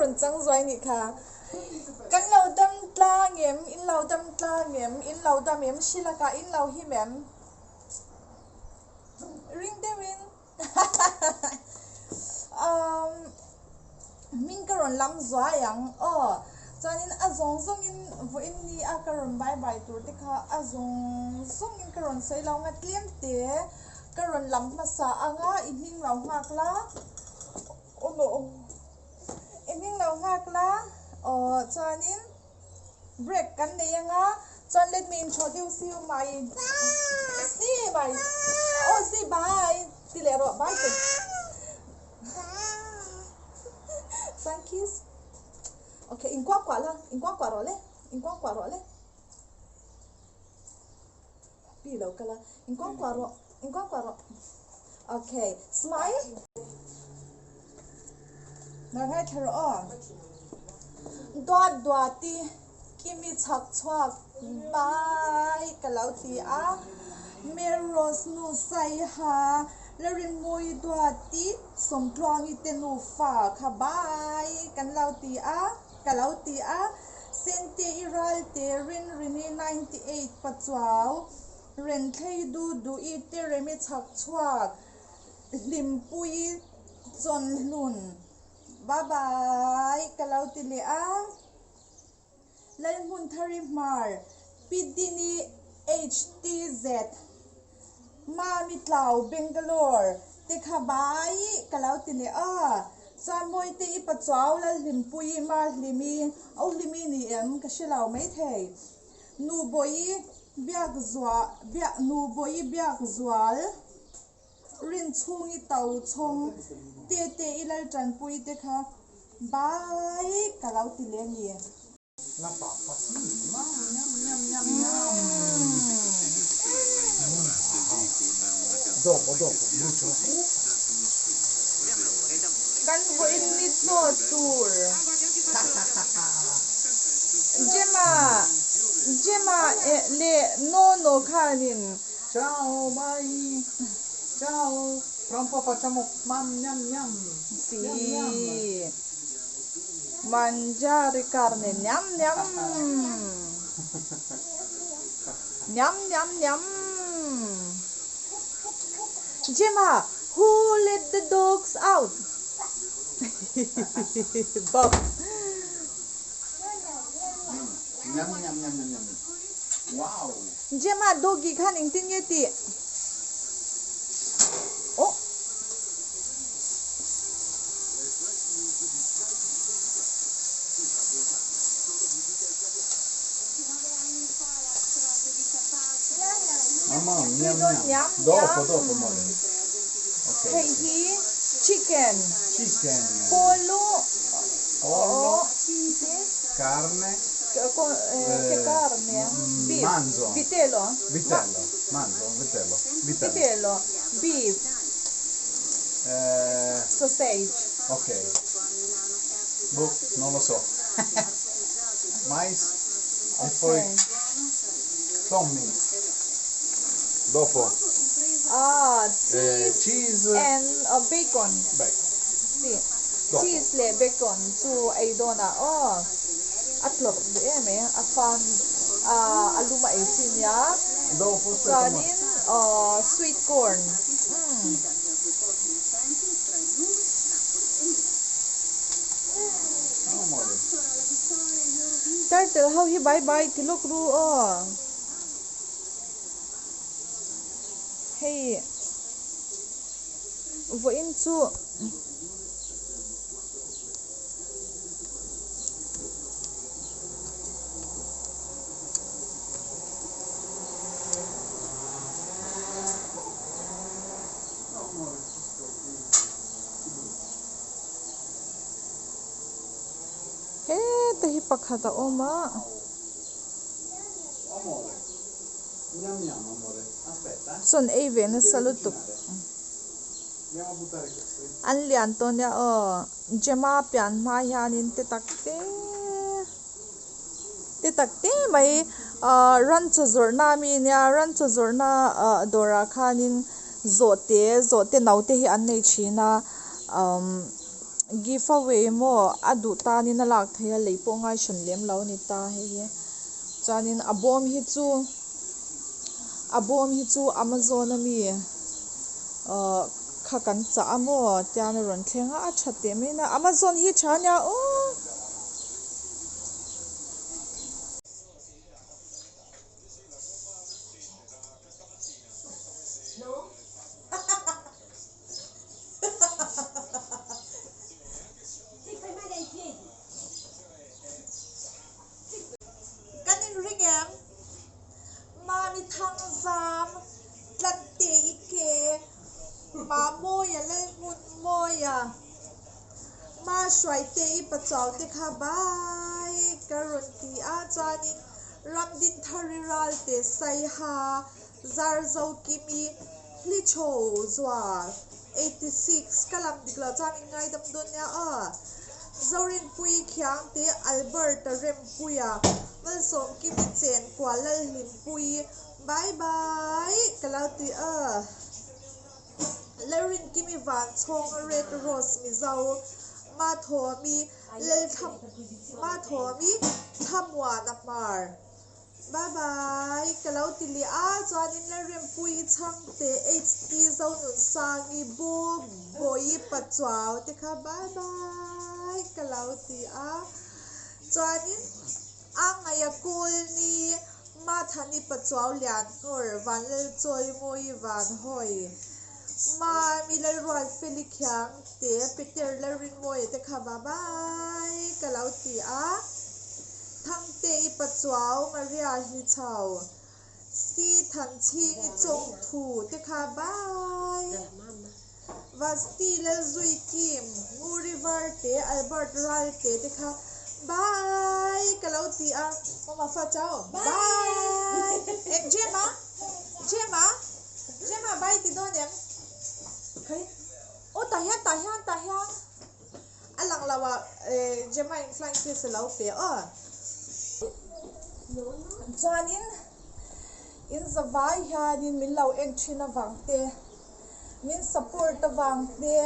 rawn chang zuai nih kha. Kan lo dam tlang em? In lo dam tlang em? In lo dam em? Hri lakah in lo him em? Ring deuhin Umm hming ka rawn lam zuai ang aw. Chuanin a zawng zawngin vawiin ni a ka rawn bye bye tur te kha a zawng zawngin ka rawn sawi lo nga tlem te ka rawn lam hmasa ang a i hming lo nghak la aw no i hming lo nghak la aw chuanin break kan nei ang a chuan let me introduce you my si my aw si bye ti leh rawh bye te chuan kiss okay inkuah kuah la inkuah kuah rawh le inkuah kuah rawh le. Pi lo kal a, inkuang kuah rawh, inkuang kuah rawh. Okay, smile. Ngar ngai thla rawh aw. Duat duati kimi chhak chhuak bye ka lo ti a. Melrose nu Saiha Larinmui duati Sawmtluangi te nufa kha bye kan lo ti a, ka lo ti a. Sente i Ralte Rinrini 98 Pachuau Renthlei Du Duh-i Teremi Chhakchhuak Hlimpui Chawnhlun Bye bye ka lo ti leh a Lalhmunthari Hmar Pi Dini HTZ Mami Tlau Bangalore te kha bye ka lo ti leh a. Chuan Mawite i Pachuau Lalhlimpuii Marhlimi Auhlimi ni em ka hre lo maithei. Nubawi Biakzua Biak Nubawi Biakzual Rinchhungi Tochhawng Tete i Laltanpui te kha bye ka lo ti leh a ni. La pappa sì, mam gnam gnam gnam gnam. Dopo, dopo, brucio la stufa. Kan vawiin ni chaw tur. Gemma, Gemma leh Nono khanin. Ciao, bye. Ciao. Fra un po' facciamo mam gnam gnam. Gnam gnam. Sì. Mangiare carne niam niam niam niam niam Gemma who let the dogs out Bob Niam niam niam niam niam Wow Gemma doggy khan engtin nge tih Oh. Mamma Tui miam dawn miam niam Dopo niam. dopo amore Ok Hei hi chicken Chicken Pollo Pollo Si Carne Che carne Beef Manzo Vitello Vitello Manzo vitello Vitello Vitello Beef Sausage. Ok. Boh, non lo so. Mais e poi Tommy. Dopo. Ah, cheese, cheese and bacon. Bacon. Si. Cheese leh bacon chu ei dawn ah aw. A tlawrh duh em e. A fan a lum a ei chi nia. Chuanin sweet corn. Umm. Turtle ho hi bye bye ti lawk ru aw. Hei vawiin chu. Heta hi pakhat a awm a. Chawn ei ve nasa lutuk. An lian tawh nia aw. Gemma pian hma hianin te tak te te tak te mai ahh ran chaw zawrhna ami nia ran chaw zawrhna ah dawrah khanin zawhte zawhte no te hi an nei thin a umm. Give away maw a duh tanin a lak theih a lei pawh ngai hran lem lo a ni ta hei hi chuanin a bawm hi chu a bawm hi chu amazon ami ahh kha kan chah a maw tian a rawn thleng a a tha teh mai a amazon hi tha ania aww. Kan inring em? Mami Thangzam, Tlante i ke, Mamawia Lalhmunmawia, Ma Hruaite i Pachuau te kha bye ka rawn ti a, chuanin Ramdinthari Ralte Saiha Zarzokimi Hlichho Zua 86 ka lam dik loh chuan min ngaidam dawn nia aw. Zorinpui Khiangte Alberta Rempuia Malsawmkimi Chenkual Lalhlimpuii Bye bye ka lo ti aw. Lalrinkimi Vanchhawng Red Rose Mizo Mathawmi Lalthla Mathawmi Thlamuana Hmar. Bye bye ka lo ti leh a, chuanin Lalrempuii Chhangte HT Zonunsangi Bu Bawi Pachuau te kha bye bye ka lo ti a, chuanin a ngaia Kawlni Mathani Pachuau Lianngawr Vanlalchawi Mawi Vanhawi Mami Lalruatfeli Khiangte Peter Lalrinmawia te kha bye bye ka lo ti a. Thangte i Pachuau Maria hi chho si Thanchhing i Chawngthu te kha bye Vasti Lalzui Kim Nguri Varte Albert Ralte te kha bye ka lo ti a Mama fa chau bye Eng Gemma Gemma Gemma bye ti dawn em Khai aw tah hian tah hian tah hian. A lang lo a Gemma in flying kiss a lo pe aw. Chuanin in zavai hianin min lo en thin avang te, min support avang te,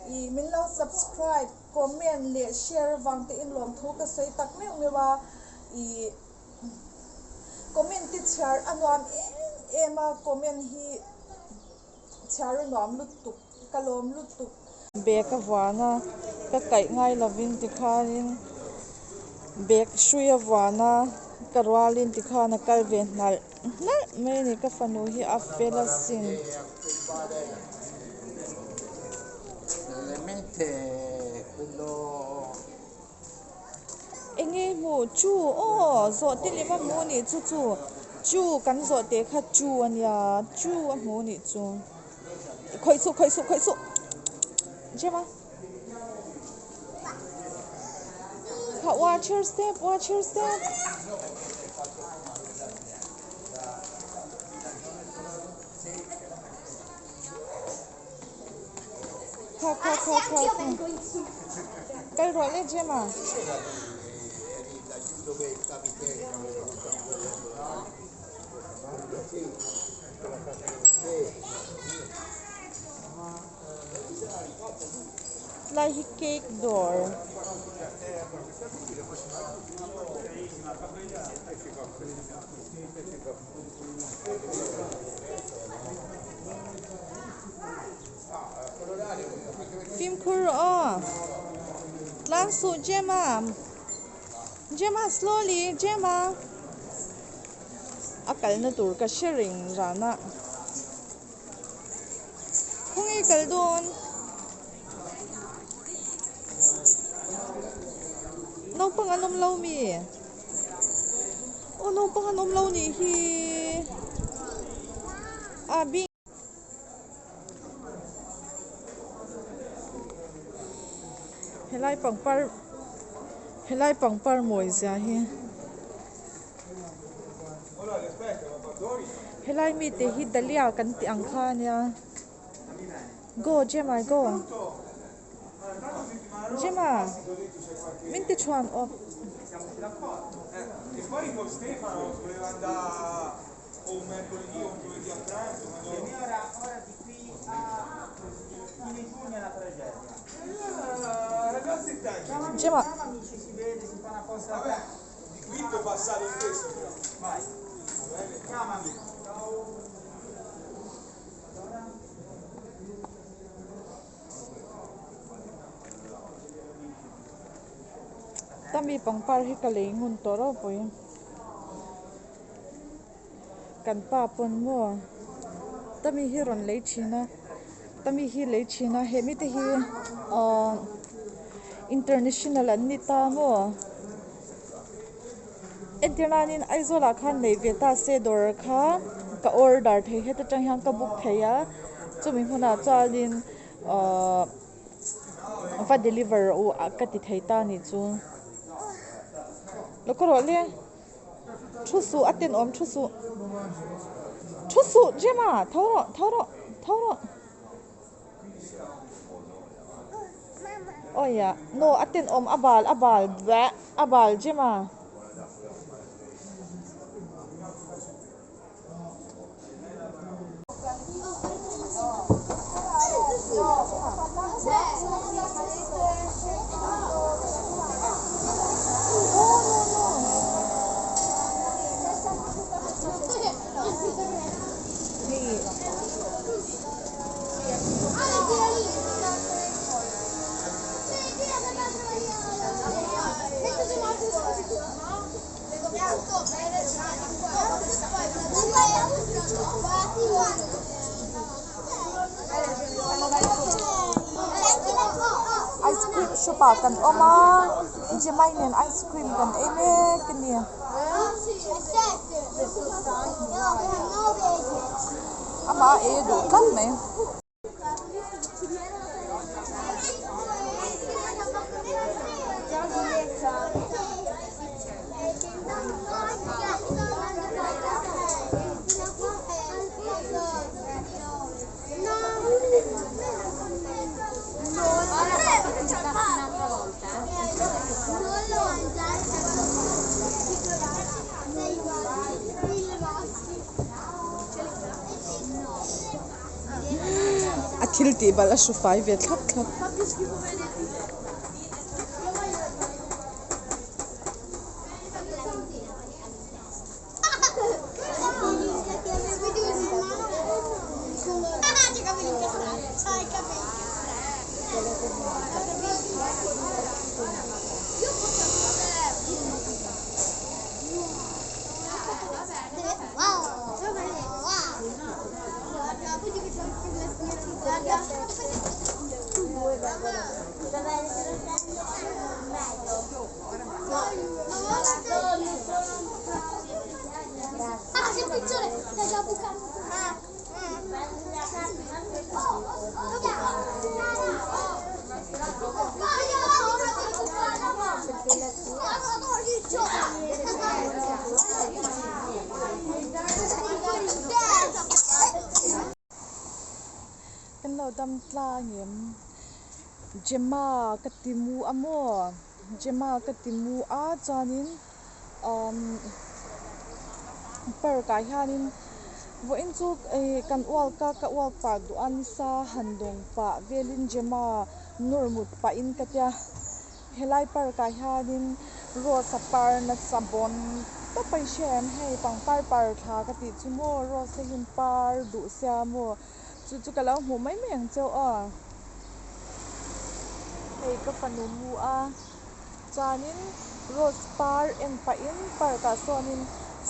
ih min lo subscribe, comment leh share avang te in lawmthu ka sawi tak meuh meuh a, ih comment te chhiar a nuam em em a, comment hi chhiar a nuam lutuk. Ka lawm lutuk. Bag a vuan a, ka kaih ngai lovin tikhanin bag hrui a vuan a, ka rualin tikhan a kal ve hnalh hnalh mai a ni. Ka fanu hi a fel asin. Enge hmuh chu aw zawh te lem a hmu a nih chu chu chu kan zawh teh kha chu a nia chu a hmu a nih chu. Khawih suh khawih suh khawih suh Gemma Kha watch your step watch your step Kha kha kha kha kha Kal rawh le Gemma. Lai hi cake dawr. Fimkhur rawh aw. Tlang suh Gemma. Gemma slowly Gemma. A kalna tur ka hre reng ran a. Khawnge kal dawn? Naupang an awm lo mi? Aw naupang an awm lo nih hi. A bing. Helai pangpar helai pangpar mawi zia hi helai mite hi dahlia kan tih ang kha a nia go Gemma go Gemma min ti chhuan awp. Gemma. Tami pangpar hi ka lei ngun tawh ropui. Kan pa pawn maw tami hi rawn lei thin a tami hi lei thin a he mite hi ahh international an ni ta maw entir nanin Aizawl ah khan nei ve ta se dawr kha ka order thei heta tang hian ka book thei a chumi hmunah chuanin ahh va deliver rawh u a ka ti thei ta a nih chu lo ka rawh le. Thu suh a tenawm thu suh. Thu suh Gemma tho rawh tho rawh tho rawh. Awi ah no a tenawm a bal a bal bleh a bal Gemma. Ice cream shop ah kan awm a Gemma nen ice cream kan ei mek a ni. Amah a ei a duh tlat mai. A thil tih balh a hru fai ve thlap thlap. Kan lo dam tlang em? Gemma ka ti mu a maw? Gemma ka ti mu a chuanin umm park ah hianin vawiin chu ih kan ualk a ka ualk pah duh a nisa han dawng pah velin Gemma nawr mut pahin ka tia. Helai park ah hianin rose a par nasa bawn tawp a i hria em hei pangpar par thla ka tih chu maw rose te hian par duh sia maw chu chu ka lo hmuh mai mai ang cheu aw hei ka fanu mu a chuanin rose par en pahin park ah sawnin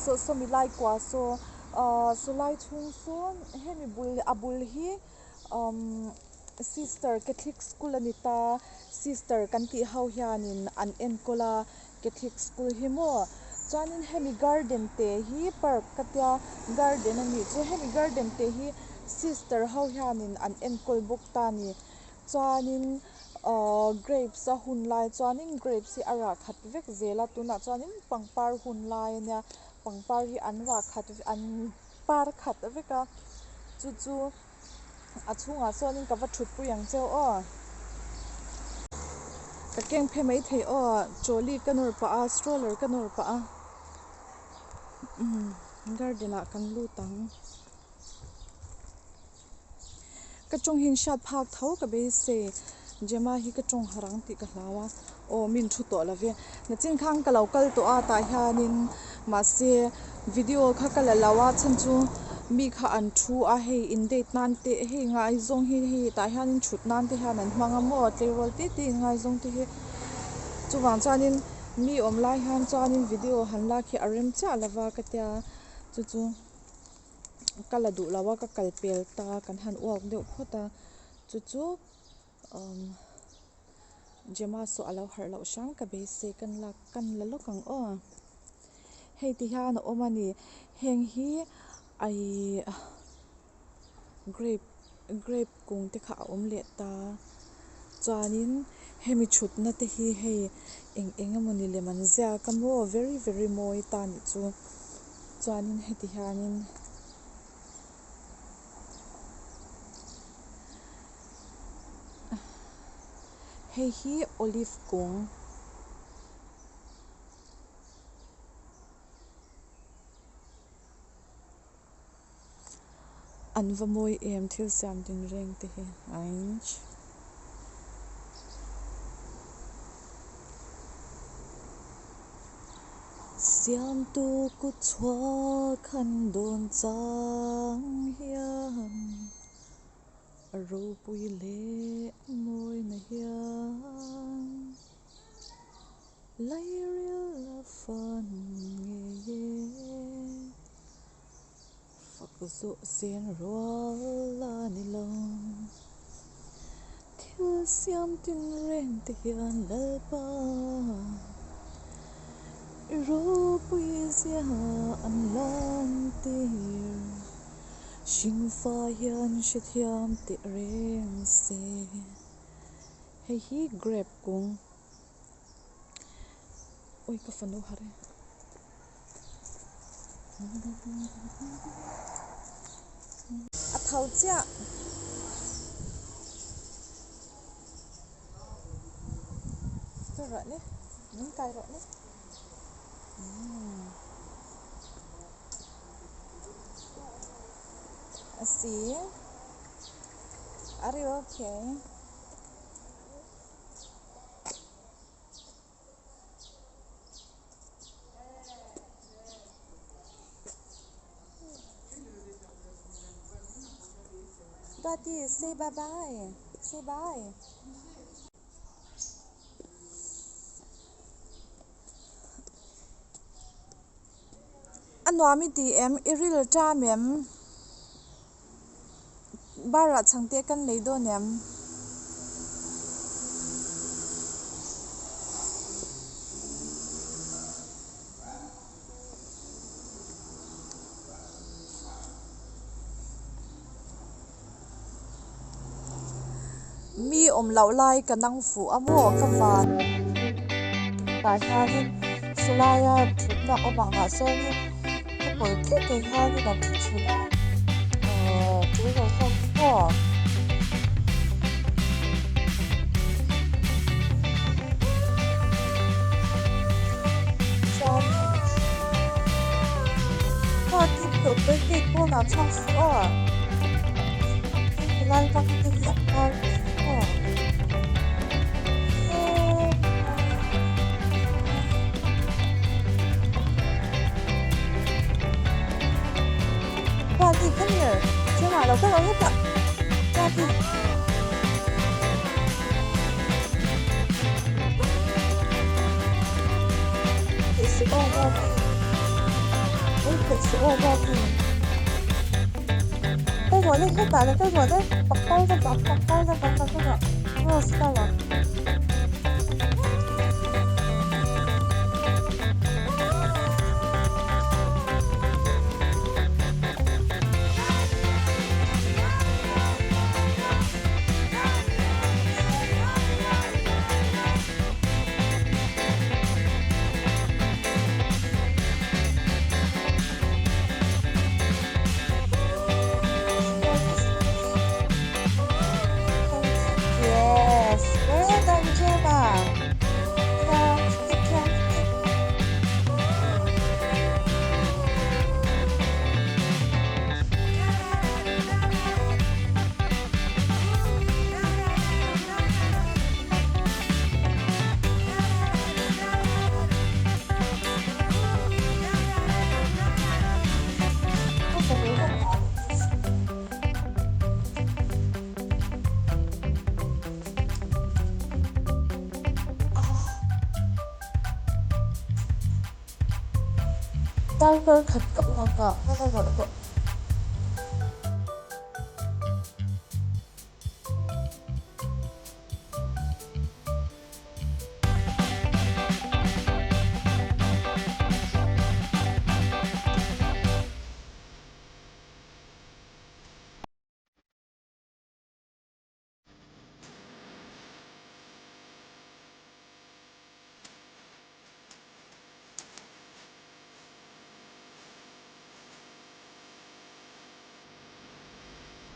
saw sawmi lai kua saw ahh saw lai chhung sawn hemi bul a bul hi umm. Sister Catholic school a ni ta, sister kan tih ho hianin an enkawl a Catholic school hi maw chuanin hemi garden te hi park ka tia garden a nih chu hemi garden te hi sister ho hianin an enkawl bawk ta a ni chuanin ahh grapes a hun lai chuanin grapes hi a rah khat vek zel a tunah chuanin pangpar hun lai a nia pangpar hi an rah khat an par khat vek a chu chu. A chhungah chuanin ka va thutpui ang cheu aw. Ka keng phe mai thei aw trolley ka nawr pah a stroller ka nawr pah a umm garden ah kan lut ang. Ka tawng hi in hriat phak tho ka beisei. Gemma hi ka tawng harh ang tih ka hlau a aw min thu tawh lo ve nachin khan ka lo kal tawh a tah hianin mahse video kha ka la lo a chhan chu mi kha an thu a hei in date nan te hei ngaizawng hi hei tah hianin thut nan te hian an hmang a maw tleirawl te te in ngaizawng te hi chuvang chuanin mi awm lai hian chuanin video han lak hi a rem chiah lo va ka tia chu chu ka la duh lo a ka kal pel ta kan han uak deuh phawt a chu chu umm Gemma saw a lo harh loh hrang ka beisei kan lak kan la lawk ang aw hei ti hian a awm a ni heng hi aih grape grape kung te kha a awm leh ta chuanin hemi thutna te hi hei eng eng emawni lem an ziak a maw very very mawi ta nih chu chuanin heti hianin. Hei hi olive kung. An va mawi em thil siam din reng te hi ainch. Siamtu kut chhuak han dawn chang hian a ropui leh a mawina hian lairil a fan ngei e. Fak zawh sen rual a ni lo. Thil siam tinreng te hian Lalpa i ropui zia an lan tir. Hringfa hian hrethiam teh reng se. Hei hi grape kung. Ui ka fanu harh e. A tho chiah. Kal rawh le, min kai rawh le. Asi, are you okay? Daddy, say bye bye. Say bye. A nuam i ti em? I ril ṭam em? Bar ah chhangte kan lei dawn em? Mi awm loh lai ka nang fuh a maw ka van tah hianin sawlaia thutna awm angah sawnin couple thleng te hianin an thu thin a ahh tul lo ho hi maw. Chuan kha tin tawh te gate pawnah chhuak suh aw helai ram te hi a par ve maw. Daddy come here Chema lo kal ang hetah Daddy. Theih suh aw Daddy Ui theih suh aw Daddy Kal rawh le hetah lo kal rawh le Pakpar ka dah pakpar ka dah ka dah Rose flower. Yes. Darkar khat ka nghak a.